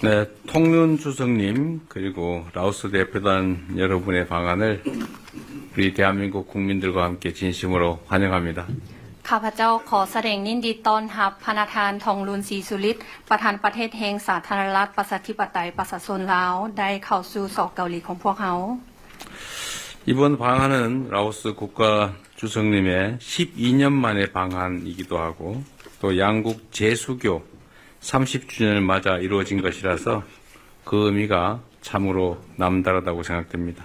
네, 통룬 주석님, 그리고 라오스 대표단 여러분의 방한을 우리 대한민국 국민들과 함께 진심으로 환영합니다. ຂ້າພະເຈົ້າຂໍສະແດງຍິນດີຕ້ອນຮັບພະນະທ່ານ ທອງລຸນ ສີສຸລິດ ປະທານປະເທດແຫ່ງສາທາລະນະລັດ ປະຊາທິປະໄຕ ປະຊາຊົນລາວ ໄດ້ເຂົ້າສູ່ ສ ເກົາຫຼີຂອງພວກເຮົາ. 이번 방한은 라오스 국가 주석님의 십이 년 만의 방한이기도 하고, 또 양국 재수교 삼십 주년을 맞아 이루어진 것이라서 그 의미가 참으로 남다르다고 생각됩니다.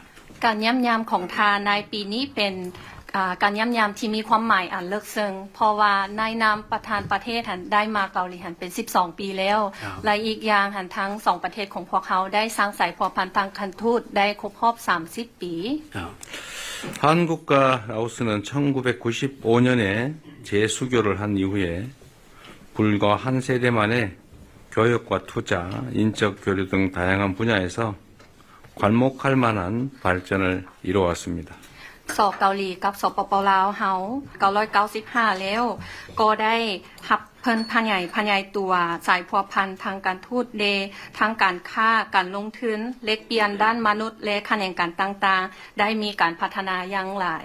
ການຢ້ຳຢາມຂອງທ່ານໃນປີນີ້ເປັນ ອາ ການຢ້ຳຢາມທີ່ມີຄວາມໝາຍອັນເລິກເຊິ່ງ ເພາະວ່າໃນນາມປະທານປະເທດຫັ້ນໄດ້ມາເກົາຫຼີຫັ້ນເປັນສິບສອງປີແລ້ວ ແລະ ອີກຢ່າງຫັ້ນທັງສອງປະເທດຂອງພວກເຮົາໄດ້ສ້າງສາຍພົວພັນທາງການທູດໄດ້ຄົບຮອບສາມສິບປີ. ครับ 한국과 라오스는 천구백구십오 년에 재수교를 한 이후에 불과 한 세대 만에 교육과 투자, 인적 교류 등 다양한 분야에서 괄목할 만한 발전을 이루어왔습니다. ສ ເກົາຫຼີກັບ ສປປ ລາວເຮົາ ເກົ້າຮ້ອຍເກົ້າສິບຫ້າແລ້ວ ກໍໄດ້ຮັບເພີ່ມຂະຫຍາຍ ຂະຫຍາຍຕົວສາຍພົວພັນທາງການທູດເດ ທາງການຄ້າ ການລົງທຶນ ແລກປ່ຽນດ້ານມະນຸດ ແລະ ຂະແໜງການຕ່າງໆ ໄດ້ມີການພັດທະນາຢ່າງຫຼາຍ.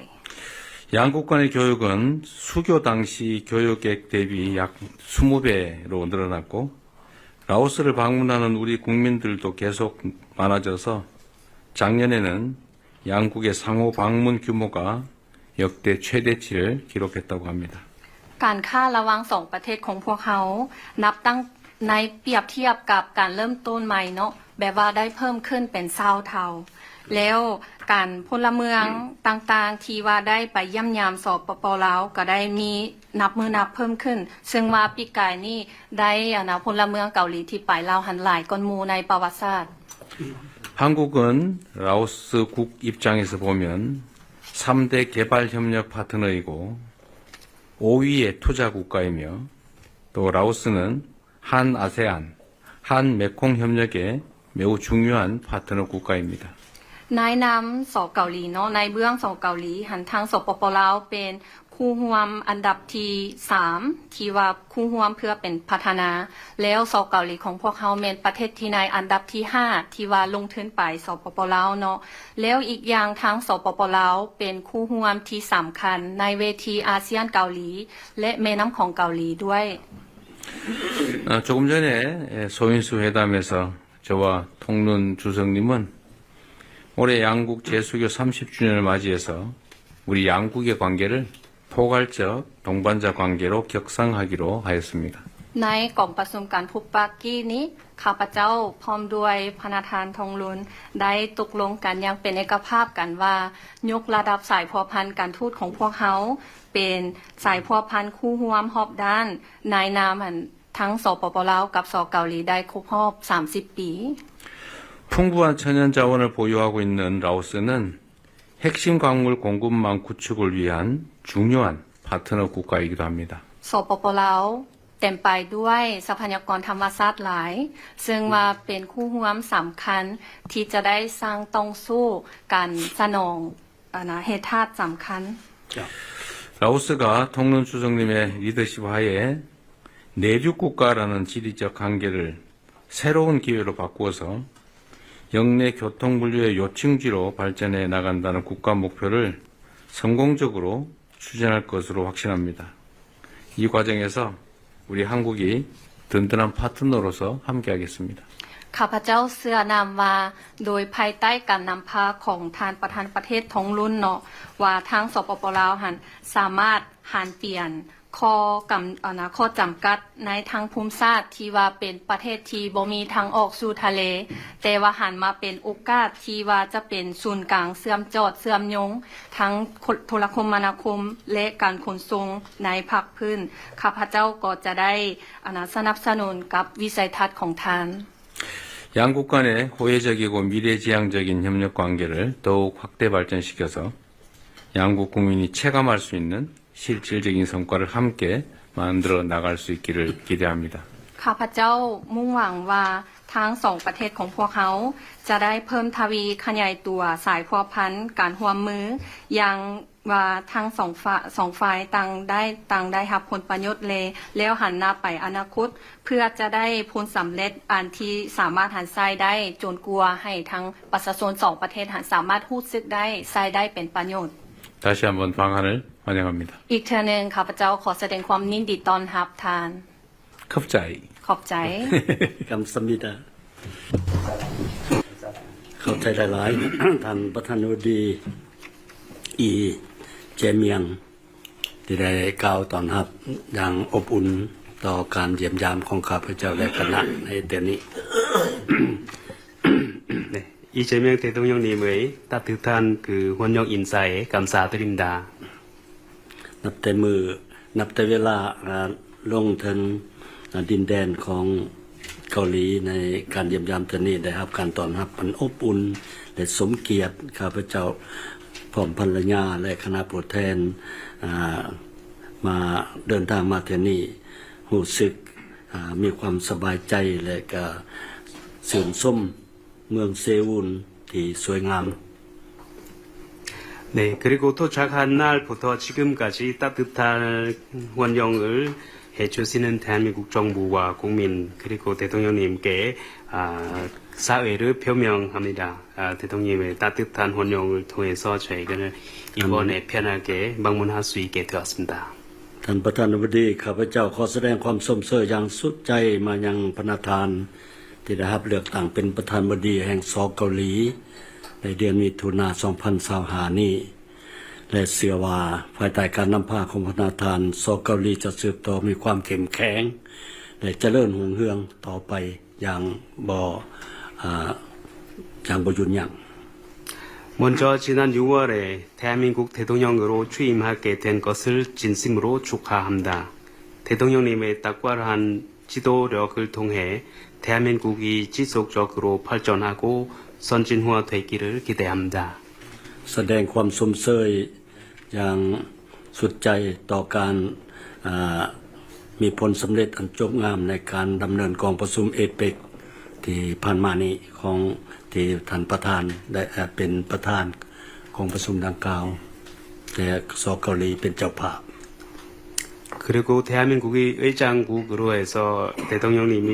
양국 간의 교육은 수교 당시 교육객 대비 약 이십 배로 늘어났고, 라오스를 방문하는 우리 국민들도 계속 많아져서 작년에는 양국의 상호 방문 규모가 역대 최대치를 기록했다고 합니다. ການຄ້າລະຫວ່າງສອງປະເທດຂອງພວກເຮົາ ນັບຕັ້ງໃນ ປຽບທຽບກັບການເລີ່ມຕົ້ນໃໝ່ເນາະ ແບບວ່າໄດ້ເພີ່ມຂຶ້ນເປັນຊາວເທົ່າ ແລ້ວການ ພົນລະເມືອງຕ່າງໆ ທີ່ວ່າໄດ້ໄປຢ້ຽມຢາມ ສປປ ລາວ ກໍໄດ້ມີນັບມື້ນັບເພີ່ມຂຶ້ນ ເຊິ່ງວ່າປີກາຍນີ້ໄດ້ ອັນນະ ພົນລະເມືອງເກົາຫຼີທີ່ໄປລາວຫັ້ນຫຼາຍກ່ອນໝູ່ໃນປະຫວັດສາດ. 한국은 라오스 국 입장에서 보면 삼 대 개발 협력 파트너이고 오 위의 투자 국가이며, 또 라오스는 한아세안, 한메콩 협력의 매우 중요한 파트너 국가입니다. ໃນນາມ ສ ເກົາຫຼີເນາະ ໃນເບື້ອງ ສ ເກົາຫຼີຫັ້ນ ທາງ ສປປ ລາວ ເປັນຄູ່ຮ່ວມອັນດັບທີສາມ ທີ່ວ່າຄູ່ຮ່ວມເພື່ອເປັນພັດທະນາ ແລ້ວ ສ ເກົາຫຼີຂອງພວກເຮົາແມ່ນປະເທດທີ່ໃນອັນດັບທີຫ້າ ທີ່ວ່າລົງທຶນໄປ ສປປ ລາວ ເນາະ ແລ້ວອີກຢ່າງທາງ ສປປ ລາວ ເປັນຄູ່ຮ່ວມທີ່ສຳຄັນໃນເວທີອາຊຽນເກົາຫຼີ ແລະ ແມ່ນ້ຳຂອງເກົາຫຼີດ້ວຍ. 아, 조금 전에, 예, 소인수 회담에서 저와 통룬 주석님은 올해 양국 재수교 삼십 주년을 맞이해서 우리 양국의 관계를 포괄적 동반자 관계로 격상하기로 하였습니다. ໃນກອງປະຊຸມການພົບປະກີ້ນີ້ ຂ້າພະເຈົ້າພ້ອມດ້ວຍພະນະທ່ານ ທອງລຸນ ໄດ້ຕົກລົງກັນຢ່າງເປັນເອກະພາບກັນວ່າ ຍົກລະດັບສາຍພົວພັນການທູດຂອງພວກເຮົາ ເປັນສາຍພົວພັນຄູ່ຮ່ວມຮອບດ້ານ ໃນນາມ ອັນ ທັງ ສປປ ລາວ ກັບ ສ ເກົາຫຼີ ໄດ້ຄົບຮອບສາມສິບປີ. 풍부한 천연자원을 보유하고 있는 라오스는 핵심 광물 공급망 구축을 위한 중요한 파트너 국가이기도 합니다. ສປປ ລາວ ເຕັມໄປດ້ວຍຊັບພະຍາກອນທຳມະຊາດຫຼາຍ ເຊິ່ງວ່າເປັນຄູ່ຮ່ວມສຳຄັນທີ່ຈະໄດ້ສ້າງຕ່ອງສູ້ການສະໜອງ ອັນນະ ແຮ່ທາດສຳຄັນ. 라오스가 통룬 주석님의 리더십 하에 내륙 국가라는 지리적 한계를 새로운 기회로 바꾸어서 영내 교통 물류의 요충지로 발전해 나간다는 국가 목표를 성공적으로 추진할 것으로 확신합니다. 이 과정에서 우리 한국이 든든한 파트너로서 함께하겠습니다. ຂ້າພະເຈົ້າເຊື່ອນຳວ່າ ໂດຍພາຍໃຕ້ການນຳພາຂອງທ່ານປະທານປະເທດ ທອງລຸນ ເນາະ ວ່າທາງ ສປປ ລາວ ຫັ້ນ ສາມາດຫັນປ່ຽນ ຂໍ້ກຳ ອັນນະ ຂໍ້ຈຳກັດໃນທາງພູມສາດທີ່ວ່າເປັນປະເທດທີ່ບໍ່ມີທາງອອກສູ່ທະເລ ແຕ່ວ່າຫັນມາເປັນໂອກາດທີ່ວ່າຈະເປັນສູນກາງເຊື່ອມຈອດເຊື່ອມໂຍງທັງໂທລະຄົມມະນາຄົມ ແລະ ການຂົນສົ່ງໃນພາກພື້ນ. ຂ້າພະເຈົ້າກໍຈະໄດ້ ອັນນະ ສະໜັບສະໜູນກັບວິໄສທັດຂອງທ່ານ. 양국 간의 호혜적이고 미래지향적인 협력 관계를 더욱 확대 발전시켜서 양국 국민이 체감할 수 있는 실질적인 성과를 함께 만들어 나갈 수 있기를 기대합니다. ຂ້າພະເຈົ້າມຸ່ງຫວັງວ່າທາງສອງປະເທດຂອງພວກເຮົາຈະໄດ້ເພີ່ມທະວີຂະຫຍາຍຕົວສາຍພົວພັນການຮ່ວມມືຢ່າງ ວ່າທັງສອງຝ່າຍ ສອງຝ່າຍຕ່າງໄດ້ ຕ່າງໄດ້ຮັບຜົນປະໂຫຍດແລ ແລ້ວຫັນໜ້າໄປອະນາຄົດ ເພື່ອຈະໄດ້ຜົນສຳເລັດອັນທີ່ສາມາດຫັນໃຊ້ໄດ້ ຈົນກວ່າໃຫ້ທັງປະຊາຊົນສອງປະເທດຫັ້ນສາມາດຮູ້ສຶກໄດ້ ໃຊ້ໄດ້ເປັນປະໂຫຍດ. 다시한번방한을환영합니다. ອີກເທື່ອໜຶ່ງ ຂ້າພະເຈົ້າຂໍສະແດງຄວາມຍິນດີຕ້ອນຮັບທ່ານ. ܚອບໃຈ. ܚອບໃຈ. 감사합니다. ຂອບໃຈຫຼາຍໆ ທ່ານປະທານາທິບໍດີ ອີ ເຈມຽງ ທີ່ໄດ້ກ່າວຕ້ອນຮັບຢ່າງອົບອຸ່ນຕໍ່ການຢ້ຽມຢາມຂອງຂ້າພະເຈົ້າ ແລະ ຄະນະໃນເທື່ອນີ້. 네, 이재명 대통령님의 따뜻한 그 환영 인사에 감사드립니다. ນັບແຕ່ມື້ ນັບແຕ່ເວລາ ອາ ລົງເຖິງ ອາ ດິນແດນຂອງເກົາຫຼີ ໃນການຢ້ຽມຢາມເທື່ອນີ້ ໄດ້ຮັບການຕ້ອນຮັບອັນອົບອຸ່ນ ແລະ ສົມກຽດ. ຂ້າພະເຈົ້າພ້ອມພັນລະຍາ ແລະ ຄະນະຜູ້ແທນ ອາ ມາ ເດີນທາງມາເທື່ອນີ້ ຮູ້ສຶກ ອາ ມີຄວາມສະບາຍໃຈ ແລະ ກະຊື່ນຊົມ ເມືອງເຊອູນທີ່ສວຍງາມ. 네, 그리고 도착한 날부터 지금까지 따뜻한 환영을 해주시는 대한민국 정부와 국민, 그리고 대통령님께, 아, 사의를 표명합니다. 아, 대통령님의 따뜻한 환영을 통해서 저희는 이번에 편하게 방문할 수 있게 되었습니다. ທ່ານປະທານາທິບໍດີ ຂ້າພະເຈົ້າຂໍສະແດງຄວາມຊົມເຊີຍຢ່າງສຸດໃຈມາຍັງພະນະທ່ານ ທີ່ໄດ້ຮັບເລືອກຕັ້ງເປັນປະທານາທິບໍດີແຫ່ງ ສ ເກົາຫຼີ ໃນເດືອນມິຖຸນາ ສອງພັນຊາວຫ້ານີ້ ແລະ ເຊື່ອວ່າພາຍໃຕ້ການນຳພາຂອງພະນະທ່ານ ສ ເກົາຫຼີຈະສືບຕໍ່ມີຄວາມເຂັ້ມແຂງ ແລະ ຈະເລີນຮຸ່ງເຮືອງຕໍ່ໄປຢ່າງບໍ່ ອາ ຢ່າງບໍ່ຢຸດຢັ້ງ. 먼저 지난 유월 대한민국 대통령으로 취임하게 된 것을 진심으로 축하합니다. 대통령님의 탁월한 지도력을 통해 대한민국이 지속적으로 발전하고 선진화되기를 기대합니다. ສະແດງຄວາມຊົມເຊີຍຢ່າງສຸດໃຈຕໍ່ການ ອາ ມີຜົນສຳເລັດອັນຈົບງາມໃນການດຳເນີນກອງປະຊຸມເອເປັກ ທີ່ຜ່ານມານີ້ ຂອງ ທີ່ທ່ານປະທານໄດ້ ເປັນປະທານກອງປະຊຸມດັ່ງກ່າວ ແລະ ສ ເກົາຫຼີເປັນເຈົ້າພາບ. 그리고 대한민국이 의장국으로 해서 대통령님이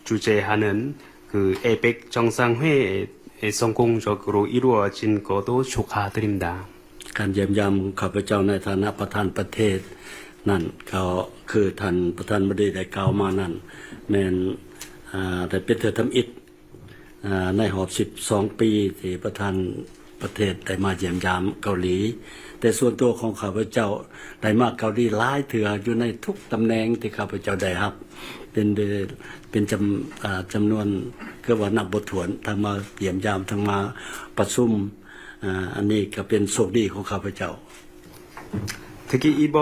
주재하는 그 에이펙 정상회의 성공적으로 이루어진 것도 축하드립니다. ການຢ້ຽມຢາມຂອງຂ້າພະເຈົ້າໃນຖານະປະທານປະເທດນັ້ນ ກໍຄືທ່ານປະທານາທິບໍດີໄດ້ກ່າວມານັ້ນ ແມ່ນ ອາ ໄດ້ເປັນເທື່ອທຳອິດ ອາ ໃນຮອບສິບສອງປີ ທີ່ປະທານປະເທດໄດ້ມາຢ້ຽມຢາມເກົາຫຼີ. ແຕ່ສ່ວນຕົວຂອງຂ້າພະເຈົ້າໄດ້ມາເກົາຫຼີຫຼາຍເທື່ອ ຢູ່ໃນທຸກຕຳແໜ່ງທີ່ຂ້າພະເຈົ້າໄດ້ຮັບ ເປັນ ເປັນຈຳ ອາ ຈຳນວນເກືອບວ່ານັບບໍ່ຖ້ວນ ທັງມາຢ້ຽມຢາມ ທັງມາປະຊຸມ. ອາ ອັນນີ້ກໍເປັນໂຊກດີຂອງຂ້າພະເຈົ້າ. 특히 이번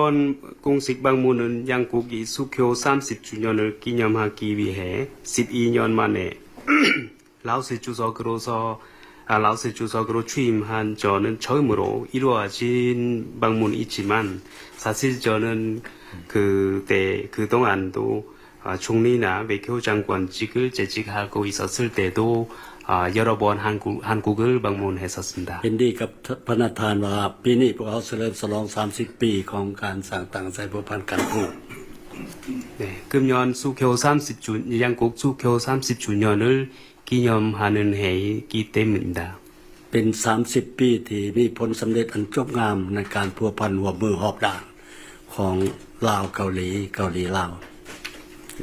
공식 방문은 양국이 수교 삼십 주년을 기념하기 위해 십이 년 만에 라오스 주석으로서, 아, 라오스 주석으로 취임한 저는 처음으로 이루어진 방문이지만, 사실 저는 그때, 그동안도 아, 총리나 외교장관직을 재직하고 있었을 때도, 아, 여러 번 한국, 한국을 방문했었습니다. ເຫັນດີກັບພະນະທ່ານວ່າ ປີນີ້ພວກເຮົາສະເຫຼີມສະຫຼອງສາມສິບປີຂອງການສ້າງຕັ້ງໃຊ້ພົວພັນການທູດ. 네, 금년 수교 삼십 주, 양국 수교 삼십 주년을 기념하는 해이기 때문입니다. ເປັນສາມສິບປີທີ່ມີຜົນສຳເລັດອັນຈົບງາມໃນການພົວພັນຮ່ວມມືຮອບດ້ານຂອງລາວເກົາຫຼີ, ເກົາຫຼີລາວ.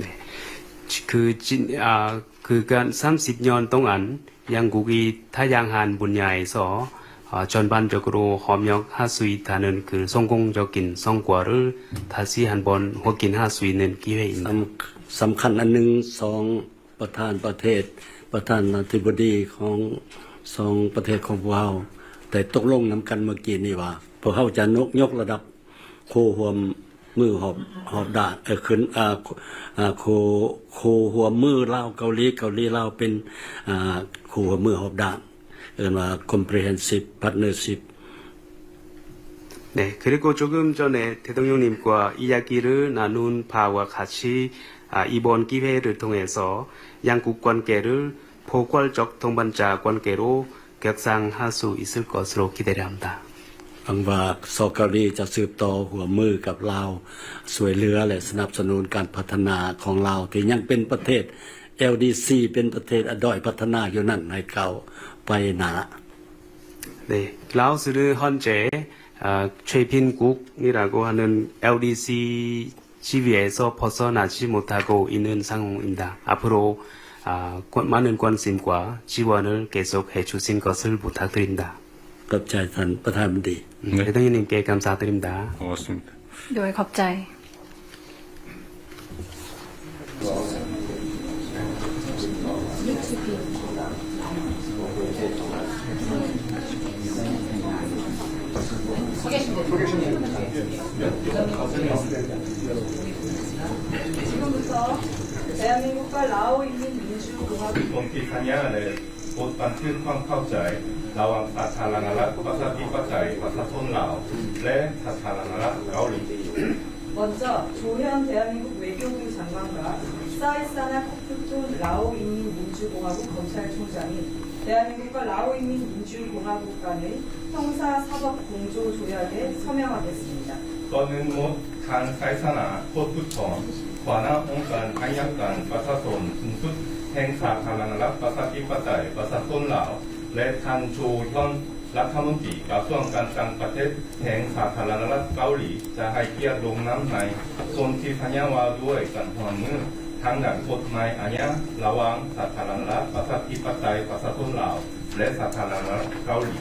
네. 그 진, 아, 그간 삼십 년 동안 양국이 다양한 분야에서, 아, 전반적으로 협력할 수 있다는 그 성공적인 성과를 다시 한번 확인할 수 있는 기회입니다. ສຳ, ສຳຄັນອັນໜຶ່ງ ສອງ ປະທານປະເທດ, ປະທານາທິບໍດີຂອງສອງປະເທດຂອງພວກເຮົາໄດ້ຕົກລົງນຳກັນເມື່ອກີ້ນີ້ວ່າ ພວກເຮົາຈະຍົກ, ຍົກລະດັບຄູ່ຮ່ວມມືຮອບ, ຮອບດ້ານ, ເອີ, ຂຶ້ນ, ອາ, ອາ, ຄູ່, ຄູ່ຮ່ວມມືລາວເກົາຫຼີ, ເກົາຫຼີລາວເປັນ, ອາ, ຄູ່ຮ່ວມມືຮອບດ້ານ. ܐܢ ܘܐ comprehensive partnership. 네, 그리고 조금 전에 대통령님과 이야기를 나눈 바와 같이, 아, 이번 기회를 통해서 양국 관계를 포괄적 동반자 관계로 격상할 수 있을 것으로 기대를 합니다. ຫວັງວ່າ ສ ເກົາຫຼີ ຈະສືບຕໍ່ຮ່ວມມືກັບລາວ, ຊ່ວຍເຫຼືອ ແລະ ສະໜັບສະໜູນການພັດທະນາຂອງລາວ ທີ່ຍັງເປັນປະເທດ ແອລ ດີ ຊີ ເປັນປະເທດດ້ອຍພັດທະນາຢູ່ນັ້ນ ໃຫ້ກ້າວໄປໜ້າ. 네, 라오스는 현재 아, 최빈국이라고 하는 엘 ܕܝ 씨 지위에서 벗어나지 못하고 있는 상황입니다. 앞으로 아, 권- 많은 관심과 지원을 계속 해주신 것을 부탁드립니다. ຂອບໃຈທ່ານປະທານມົນຕີ. 네, 대통령님께 감사드립니다. 고맙습니다. ໂດຍ ຂອບໃຈ. 지금부터 대한민국과 라오 인민민주공화국 본ที่สัญญา และ ບົດບັນທຶກຄວາມເຂົ້າໃຈລະຫວ່າງສາທາລະນະລັດ ປະຊາທິປະໄຕ ປະຊາຊົນລາວ ແລະ ສາທາລະນະລັດເກົາຫຼີ. 먼저 조현 대한민국 외교부 장관과 사이사나 코프ܬܘܢ 라오 인민민주공화국 검찰총장이 대한민국과 라오 인민민주공화국 간의 형사사법 공조 조약에 서명하겠습니다. ກ່ອນອື່ນໝົດ ທ່ານ ໄຊຊະນະ ໂຄດພຸດທອນ ຫົວໜ້າອົງການໄອຍະການປະຊາຊົນສູງສຸດແຫ່ງສາທາລະນະລັດ ປະຊາທິປະໄຕ ປະຊາຊົນລາວ ແລະ ທ່ານ ໂຈ ຢອນ ລັດຖະມົນຕີກະຊວງການຕ່າງປະເທດແຫ່ງສາທາລະນະລັດເກົາຫຼີ ຈະໃຫ້ກຽດລົງນາມໃນສົນທິສັນຍາວ່າດ້ວຍການຮ່ວມມືທາງດ້ານກົດໝາຍອາຍາລະຫວ່າງສາທາລະນະລັດ ປະຊາທິປະໄຕ ປະຊາຊົນລາວ ແລະ ສາທາລະນະລັດເກົາຫຼີ.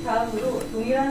다음으로 동일한